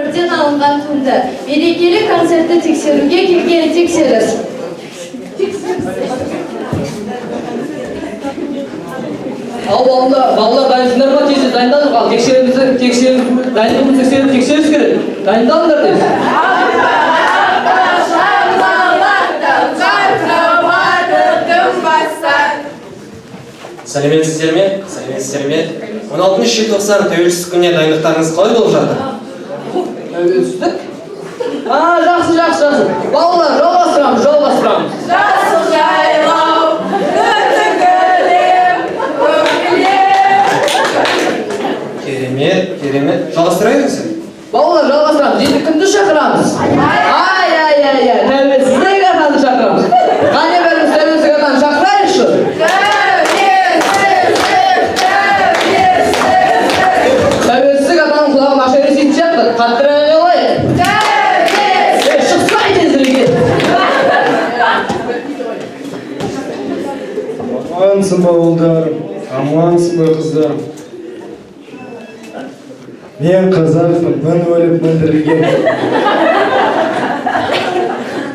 91-ден алынған туынды. Мерекелік концертті тексеруге келген тексеріс. Ал балалар дайынсыңдар ма? Тез дайындалыңдар. Ал тексереміз, тексеріп, дайындығымыз тексеріп, тексеріс керек. Дайындалыңдар тез. Сәлеметсіздер ме? Сәлеметсіздер ме? 16 желтоқсан тәуелсіздік күніне дайындықтарыңыз қалай болып жатыр? Тәуелсіздік? А, жақсы, жақсы, жақсы. Балалар, жалғастырамыз, жалғастырамыз. Жасыл жайлау, күлем, көкілем. Керемет, керемет. Жалғастыра беріңіз. Балалар, жалғастырамыз. Енді кімді шақырамыз? Ай, ай, ай, ай, тәуелсіздік атаны шақырамыз. Қане, бәріміз тәуелсіздік атаны шақырайықшы. Тәуелсіздік, тәуелсіздік. Тәуелсіздік атаның құлағы нашар еститін сияқты. Қаттырақ айқайлайық. Тәуелсіздік. Ей, шықсай тезірек. Амансың ба, ұлдарым, амансың ба, қыздарым? Мен қазақпын, мың өліп, мың тірілген.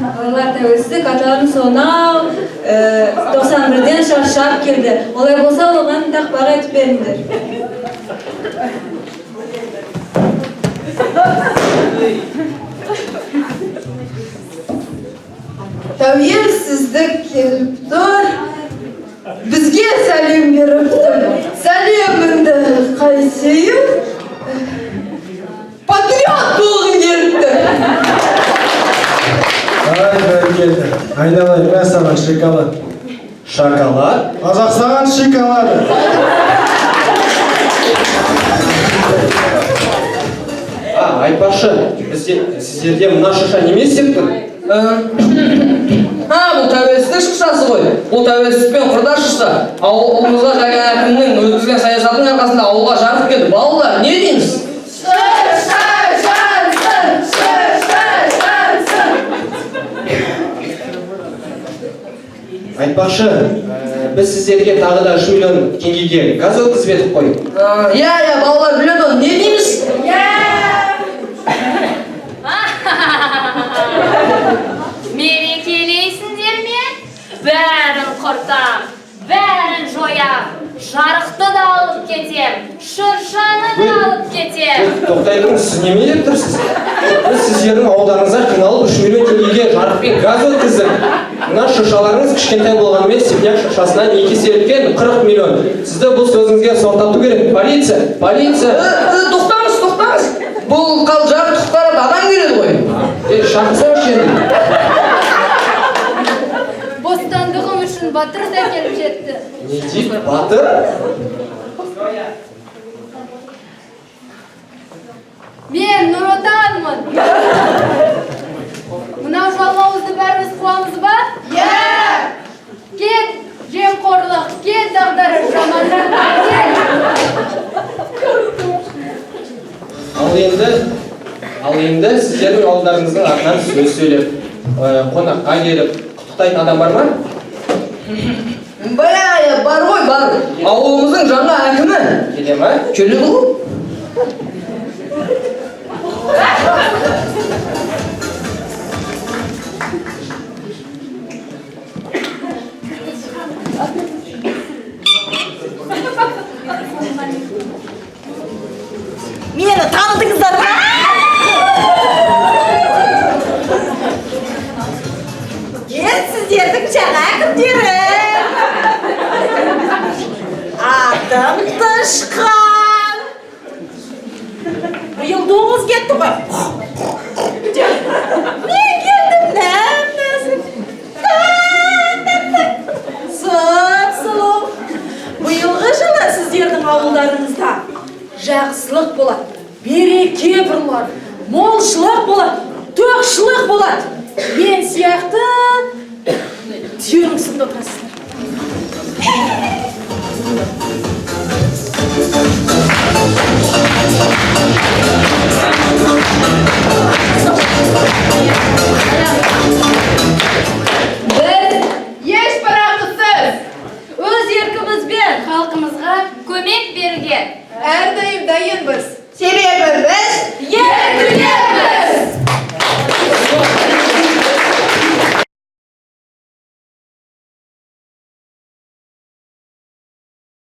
Балалар, тәуелсіздік аталарын сонау 91-ден шаршап келді. Олай болса, оған тақпақ айтып беріңдер. Тәуелсіздік келіп тұр, бізге сәлем беріп тұр. Сәлеміңді қайтейін, патриот болғым келіп тұр. Ай, бәрекелді. Айналайын, мә саған шоколад. Шоколад? Қазақстан шоколады. А, айтпақшы, бізде сіздерде мына шырша неме істеп тұр? А, бұл тәуелсіздік шыршасы ғой. Бұл тәуелсіздікпен құрдас шырша. Ауылымызға жаңа әкімнің өткізген саясатының арқасында ауылға жарық келді. Балалар, не дейміз? Шырша жансын, шырша жансын. Айтпақшы, біз сіздерге тағы да 3 миллион теңгеге газ өткізіп едік қой. Иә, иә, балалар біледі оны. Не дейміз? Иә. Мерекелейсіңдер ме? Бәрін құртам, бәрін жоям. Жарықты да алып кетем, шыршаны да алып кетем. Тоқтай тұрыңыз, сіз немене деп тұрсыз? Біз сіздердің ауылдарыңызға қиналып 3 миллион теңгеге жарық пен газ өткіздік. Мына шыршаларыңыз кішкентай болғанымен степняк шыршасынан екі есе үлкен, 40 миллион. Сізді бұл сөзіңізге соттату керек. Полиция, полиция. Тоқтаңыз, тоқтаңыз. Бұл қал жарықты құтқарады адам келеді ғой. Е, шақырсаңызшы енді. Бостандығым үшін батыр да келіп жетті. Не дейді, батыр? Мен Нұр Отанмын. Мынау жалмауызды бәріміз қуамыз ба? Иә. Кет, жемқорлық, кет, дағдарыс, жамандық, кет. Ал енді сіздердің ауылдарыңыздың атынан сөз сөйлеп, қонаққа келіп, құттықтайтын адам бар ма? Бля, бар ғой, бар. Ауылымыздың жаңа әкімі. Келе ма? Келеді ғой. Мені таныдыңыздар ма? Мен сіздердің жаңа әкімдерім. Атым Тышқан. Биыл доңыз кетті ғой. Мен келдім, нәп-нәзік. Сұп-сұлу. Биылғы жылы сіздердің ауылдарыңызда жақсылық болады, береке бұрылады, молшылық болады, тоқшылық болады. Мен сияқты түйенің үстінде отырасыздар. Біз Ешбір ақысыз. өз еркімізбен Халқымызға көмек беруге Әрдайым дайынбыз. Себебі